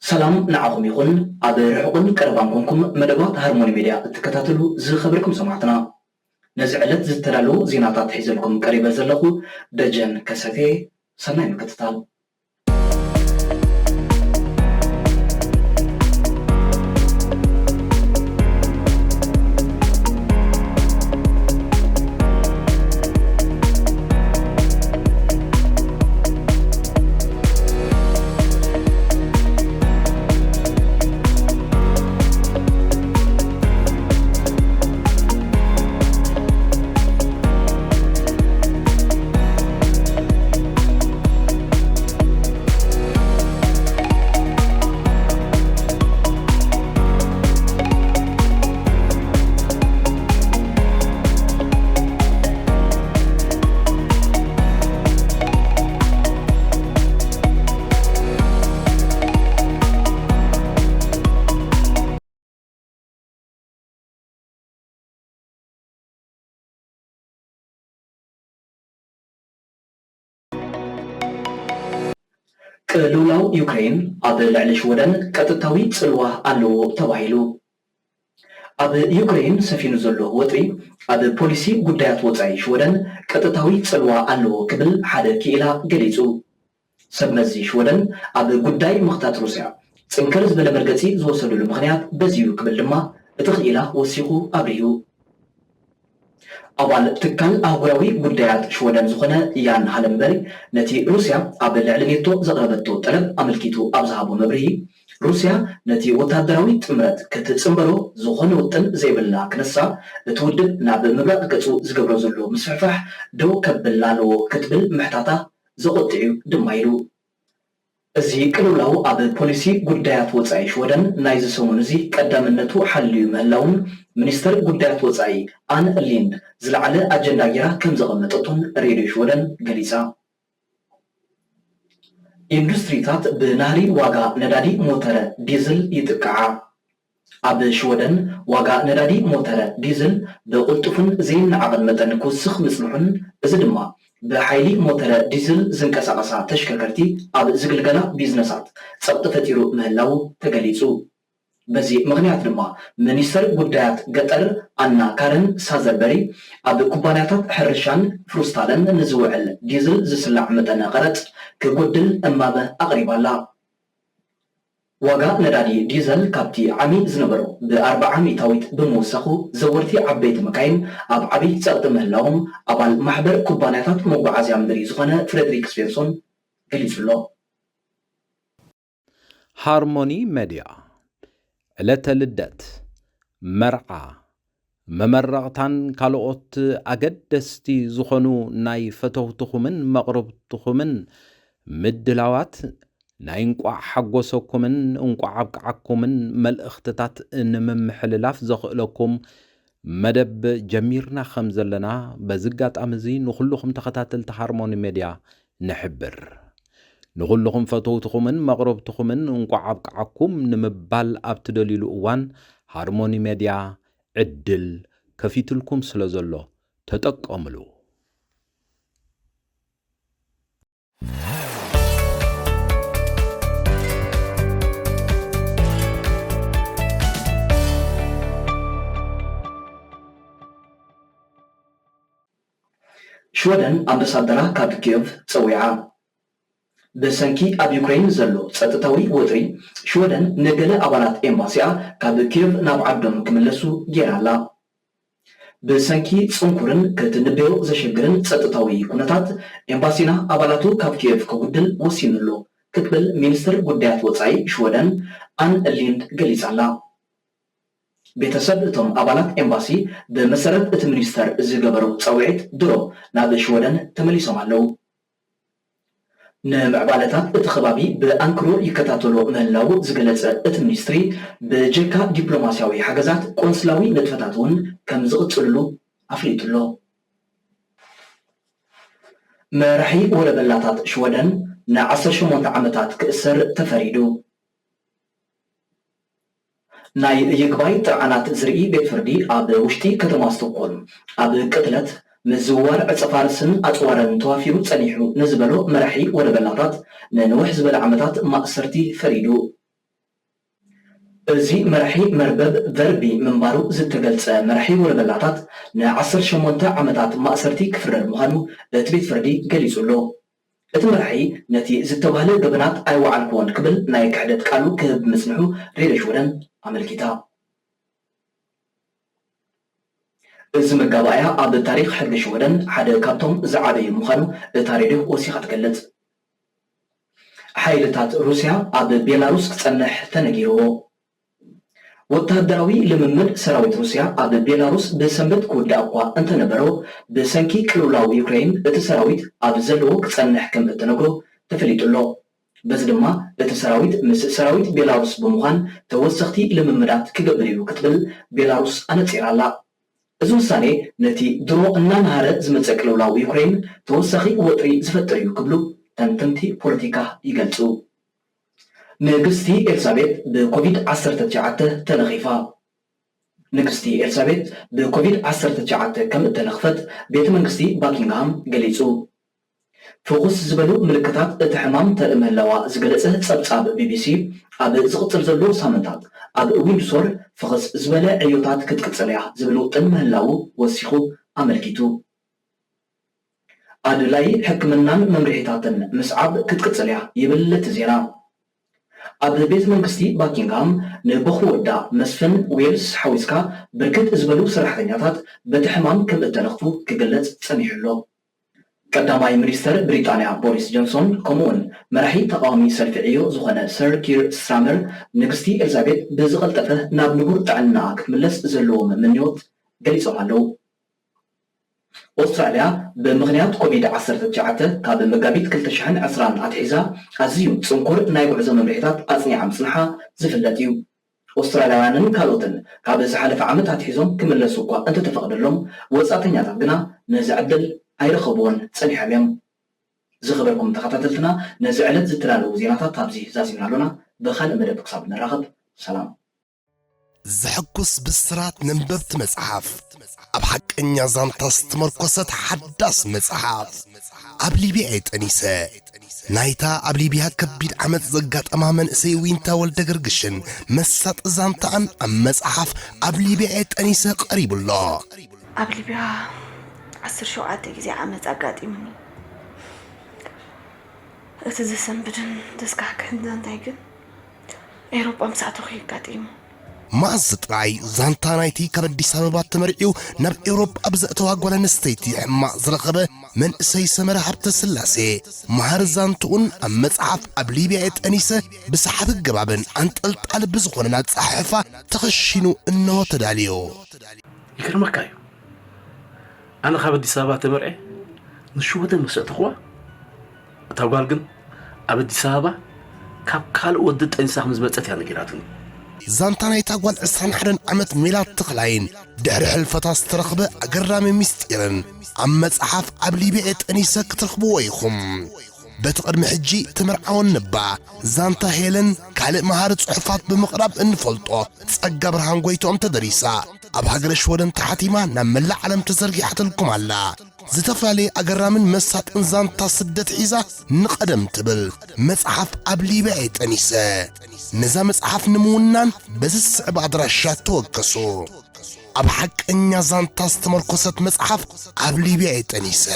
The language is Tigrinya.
ሰላም ንዓኹም ይኹን። ኣብ ርሑቕን ቀረባን ኮንኩም መደባት ሃርሞኒ ሜድያ እትከታተሉ ዝኸበርኩም ሰማዕትና፣ ነዚ ዕለት ዝተዳለዉ ዜናታት ሒዘልኩም ቀሪበ ዘለኹ ደጀን ከሰቴ። ሰናይ ምክትታል። ቅልውላው ዩክሬን ኣብ ልዕሊ ሽወደን ቀጥታዊ ጽልዋ ኣለዎ ተባሂሉ። ኣብ ዩክሬን ሰፊኑ ዘሎ ወጥሪ ኣብ ፖሊሲ ጉዳያት ወጻኢ ሽወደን ቀጥታዊ ጽልዋ ኣለዎ ክብል ሓደ ክኢላ ገሊጹ። ሰብ መዚ ሽወደን ኣብ ጉዳይ ምኽታት ሩስያ ጽንክር ዝበለ መርገጺ ዝወሰዱሉ ምኽንያት በዚ እዩ ክብል ድማ እቲ ክኢላ ወሲኹ ኣብሪሁ። ኣባል ትካል ኣህጉራዊ ጉዳያት ሽወደን ዝኾነ ያን ሃለንበርግ ነቲ ሩስያ ኣብ ልዕሊ ኔቶ ዘቕረበቶ ጠለብ ኣመልኪቱ ኣብ ዝሃቦ መብርሂ፣ ሩስያ ነቲ ወታደራዊ ጥምረት ክትጽንበሮ ዝኾነ ውጥን ዘይብላ ክነሳ፣ እቲ ውድብ ናብ ምብራቕ ገጹ ዝገብሮ ዘሎ ምስፍሕፋሕ ደው ከብል ኣለዎ ክትብል ምሕታታ ዘቖጥዕ እዩ ድማ ኢሉ። እዚ ቅልውላው ኣብ ፖሊሲ ጉዳያት ወጻኢ ሽወደን ናይዚ ሰሙን እዚ ቀዳምነቱ ሓልዩ ምህላውን ሚኒስተር ጉዳያት ወጻኢ ኣን ሊንድ ዝለዓለ ኣጀንዳ ጌራ ከም ዘቐመጠቶን ሬድዮ ሽወደን ገሊጻ። ኢንዱስትሪታት ብናህሪ ዋጋ ነዳዲ ሞተረ ዲዝል ይጥቅዓ። ኣብ ሽወደን ዋጋ ነዳዲ ሞተረ ዲዝል ብቕልጡፍን ዘይነዓቕን መጠን ክውስኽ ምጽንሑን፣ እዚ ድማ ብሓይሊ ሞተረ ዲዝል ዝንቀሳቐሳ ተሽከርከርቲ ኣብ ዝግልገላ ቢዝነሳት ጸቕጢ ፈጢሩ ምህላዉ ተገሊጹ። በዚ ምኽንያት ድማ ሚኒስተር ጉዳያት ገጠር ኣና ካረን ሳዘርበሪ ኣብ ኩባንያታት ሕርሻን ፍሩስታለን ንዝውዕል ዲዝል ዝስላዕ መጠነ ቀረጽ ክጎድል እማመ ኣቕሪባ'ላ። ዋጋ ነዳዲ ዲዘል ካብቲ ዓሚ ዝነበሮ ብኣርብዓ ሚእታዊት ብምውሳኹ፣ ዘወርቲ ዓበይቲ መካይን ኣብ ዓቢ ጸቕጢ ምህላዎም ኣባል ማሕበር ኩባንያታት መጓዓዝያ ምድሪ ዝኾነ ፍረድሪክ ስቬንሶን ገሊጹ ኣሎ። ሃርሞኒ መድያ፣ ዕለተ ልደት፣ መርዓ፣ መመረቕታን ካልኦት ኣገደስቲ ዝኾኑ ናይ ፈተውትኹምን መቕርብትኹምን ምድላዋት ናይ እንቋዕ ሓጎሰኩምን እንቋዕ ኣብቅዓኩምን መልእኽትታት ንምምሕልላፍ ዘኽእለኩም መደብ ጀሚርና ከም ዘለና በዚ ኣጋጣሚ እዚ ንኹልኹም ተኸታተልቲ ሃርሞኒ ሜድያ ንሕብር። ንኹልኹም ፈተውትኹምን መቕረብትኹምን እንቋዕ ኣብቅዓኩም ንምባል ኣብ ትደልዩሉ እዋን ሃርሞኒ ሜድያ ዕድል ከፊትልኩም ስለ ዘሎ ተጠቀምሉ። ሽወደን ኣምባሳደራ ካብ ኪየቭ ጸዊዓ። ብሰንኪ ኣብ ዩክረይን ዘሎ ጸጥታዊ ወጥሪ፣ ሽወደን ንገለ ኣባላት ኤምባሲኣ ካብ ኪየቭ ናብ ዓዶም ክምለሱ ገይራ ኣላ። ብሰንኪ ጽንኩርን ክትንበዮ ዘሸግርን ጸጥታዊ ኩነታት፣ ኤምባሲና ኣባላቱ ካብ ኪየቭ ከጉድል ወሲኑ ኣሎ ክትብል ሚኒስትር ጉዳያት ወጻኢ ሽወደን ኣን ሊንድ ገሊጻ ኣላ። ቤተሰብ እቶም ኣባላት ኤምባሲ ብመሰረት እቲ ሚኒስተር ዝገበሮ ጻውዒት ድሮ ናብ ሽወደን ተመሊሶም ኣለዉ። ንምዕባለታት እቲ ከባቢ ብኣንክሮ ይከታተሎ ምህላዉ ዝገለጸ እቲ ሚኒስትሪ፣ ብጀካ ዲፕሎማስያዊ ሓገዛት፣ ቆንስላዊ ንጥፈታት እውን ከም ዝቕጽልሉ ኣፍሊጡ ኣሎ። መራሒ ወረበላታት ሽወደን ንዓሰርተ ሸሞንተ ዓመታት ክእሰር ተፈሪዱ። ናይ ይግባይ ጥርዓናት ዝርኢ ቤት ፍርዲ ኣብ ውሽጢ ከተማ ስቶክሆልም ኣብ ቅትለት፣ ምዝውዋር ዕጸፋርስን ኣጽዋርን ተዋፊሩ ጸኒሑ ንዝበሎ መራሒ ወረበላታት ንንውሕ ዝበለ ዓመታት ማእሰርቲ ፈሪዱ። እዚ መራሒ መርበብ ቨርቢ ምንባሩ ዝተገልጸ መራሒ ወረበላታት ን ዓሰርተ ሸሞንተ ዓመታት ማእሰርቲ ክፍረድ ምዃኑ እቲ ቤት ፍርዲ ገሊጹ ኣሎ። እቲ መራሒ ነቲ ዝተባህለ ገበናት ኣይወዓልኩዎን ክብል ናይ ክሕደት ቃሉ ክህብ ምጽንሑ ሬድዮ ሽወደን ኣመልኪታ። እዚ መጋባእያ ኣብ ታሪኽ ሕጊ ሽወደን ሓደ ካብቶም ዝዓበዩ ምዃኑ እታ ሬድዮ ወሲኻ ትገልጽ። ሓይልታት ሩስያ ኣብ ቤላሩስ ክጸንሕ ተነጊርዎ። ወተሃደራዊ ልምምድ ሰራዊት ሩስያ ኣብ ቤላሩስ ብሰንበት ክውዳእ እኳ እንተነበሮ፣ ብሰንኪ ቅልውላው ዩክሬን እቲ ሰራዊት ኣብ ዘለዎ ክጸንሕ ከም እተነግሮ ተፈሊጡ ኣሎ። በዚ ድማ እቲ ሰራዊት ምስ ሰራዊት ቤላሩስ ብምዃን ተወሰኽቲ ልምምዳት ክገብር እዩ ክትብል ቤላሩስ ኣነጺራ ኣላ። እዚ ውሳኔ ነቲ ድሮ እናነሃረ ዝመጸ ቅልውላው ዩክሬን ተወሳኺ ወጥሪ ዝፈጥር እዩ ክብሉ ተንተንቲ ፖለቲካ ይገልጹ። ንግስቲ ኤልሳቤጥ ብኮቪድ ዓሰርተ ትሽዓተ ተለኺፋ። ንግስቲ ኤልሳቤጥ ብኮቪድ ዓሰርተ ትሽዓተ ከም እተለኽፈት ቤተ መንግስቲ ባኪንግሃም ገሊጹ። ፍኹስ ዝበሉ ምልክታት እቲ ሕማም ተርኢ ምህላዋ ዝገለጸ ጸብጻብ ቢቢሲ፣ ኣብ ዝቕጽል ዘሎ ሳምንታት ኣብ ዊንድሶር ፍኽስ ዝበለ ዕዮታት ክትቅጽል እያ ዝብል ውጥን ምህላዉ ወሲኹ ኣመልኪቱ። ኣድላይ ሕክምናን መምርሒታትን ምስዓብ ክትቅጽል እያ ይብል እቲ ዜና። ኣብ ቤት መንግስቲ ባኪንግሃም ንቦኹ ወዳ መስፍን ዌልስ ሓዊስካ ብርክት ዝበሉ ሰራሕተኛታት በቲ ሕማም ከም እተለኽፉ ክግለጽ ጸኒሑ ኣሎ። ቀዳማይ ሚኒስተር ብሪጣንያ ቦሪስ ጆንሶን ከምኡውን መራሒ ተቓዋሚ ሰልፊ ዕዮ ዝኾነ ሰር ኪር ስታርመር ንግስቲ ኤልዛቤት ብዝቐልጠፈ ናብ ንቡር ጥዕናኣ ክትምለስ ዘለዎም ምንዮት ገሊጾም ኣለዉ። ኦስትራልያ ብምኽንያት ኮቪድ ዓሰርተ ትሽዓተ ካብ መጋቢት ክልተ ሽሕን ዕስራን ኣትሒዛ ኣዝዩ ጽንኩር ናይ ጉዕዞ መምርሒታት ኣጽኒዓ ምጽንሓ ዝፍለጥ እዩ። ኦስትራልያውያንን ካልኦትን ካብ ዝሓለፈ ዓመት ኣትሒዞም ክምለሱ እኳ እንተተፈቕደሎም፣ ወጻእተኛታት ግና ነዚ ዕድል ኣይረኸብዎን ጸኒሖም እዮም። ዝኸበርኩም ተኸታተልትና፣ ነዚ ዕለት ዝተዳለዉ ዜናታት ኣብዚ ዛዚምና ኣሎና። ብኻልእ መደብ ክሳብ ንራኸብ፣ ሰላም። ዘሐጉስ ብስራት ነንበብቲ መጽሓፍ። ኣብ ሓቀኛ ዛንታ ዝተመርኮሰት ሓዳስ መጽሓፍ። ኣብ ሊብያ እየ ጠኒሰ። ናይታ ኣብ ሊብያ ከቢድ ዓመጽ ዘጋጠማ መንእሰይ ዊንታ ወልደ ገርግሽን መሳጢ ዛንታኣን ኣብ መጽሓፍ ኣብ ሊብያ እየ ጠኒሰ ቀሪቡ ኣሎ። ኣብ ሊብያ ዓሰርተ ሸውዓተ ግዜ ዓመጽ ኣጋጢሙኒ። እቲ ዘሰንብድን ዘስካሕክሕን ዛንታይ ግን ኤውሮጳ ምስ ኣተኹ እዩ ኣጋጢሙ። መኣዝ ጥራይ ዛንታ ናይቲ ካብ ኣዲስ ኣበባ ተመርዕዩ ናብ ኤውሮጳ ኣብ ዘእተዋ ጓል ኣንስተይቲ ሕማቕ ዝረኸበ መንእሰይ ሰመረ ሃብተ ስላሴ፣ መሃሪ ዛንትኡን ኣብ መጽሓፍ ኣብ ሊብያ እየ ጠኒሰ ብሰሓቢ ገባብን ኣንጠልጣሊ ብዝኾነን ኣጸሓሕፋ ተኸሺኑ እንሆ ተዳልዩ። ይገርመካ እዩ። ኣነ ካብ ኣዲስ ኣበባ ተመርዕየ ንሽወደን ምስ ኣእተኽዋ፣ እታ ጓል ግን ኣብ ኣዲስ ኣበባ ካብ ካልእ ወዲ ጠኒሳ ከም ዝመጸት እያ ነጊራትኒ። ዛንታ ናይታ ጓል ዕስራን ሓደን ዓመት ሜላት ተኽላይን ድሕሪ ሕልፈታ ዝተረኽበ ኣገራሚ ምስጢርን ኣብ መጽሓፍ ኣብ ሊብያ እየ ጠኒሰ ክትረኽብዎ ኢኹም። በቲ ቅድሚ ሕጂ ተመርዓወን ነባ ዛንታ ሄለን ካልእ መሃሪ ጽሑፋት ብምቕራብ እንፈልጦ ጸጋ ብርሃን ጎይትኦም ተደሪሳ ኣብ ሃገረ ሽወደን ተሓቲማ ናብ መላእ ዓለም ተዘርጊሓትልኩም ኣላ። ዝተፈላለየ ኣገራምን መሳጥን ዛንታ ስደት ሒዛ ንቐደም ትብል መጽሓፍ ኣብ ሊብያ እየ ጠኒሰ። ነዛ መጽሓፍ ንምውናን በዚ ዝስዕብ ኣድራሻ ተወከሱ። ኣብ ሓቀኛ ዛንታ ዝተመርኮሰት መጽሓፍ ኣብ ሊብያ እየ ጠኒሰ።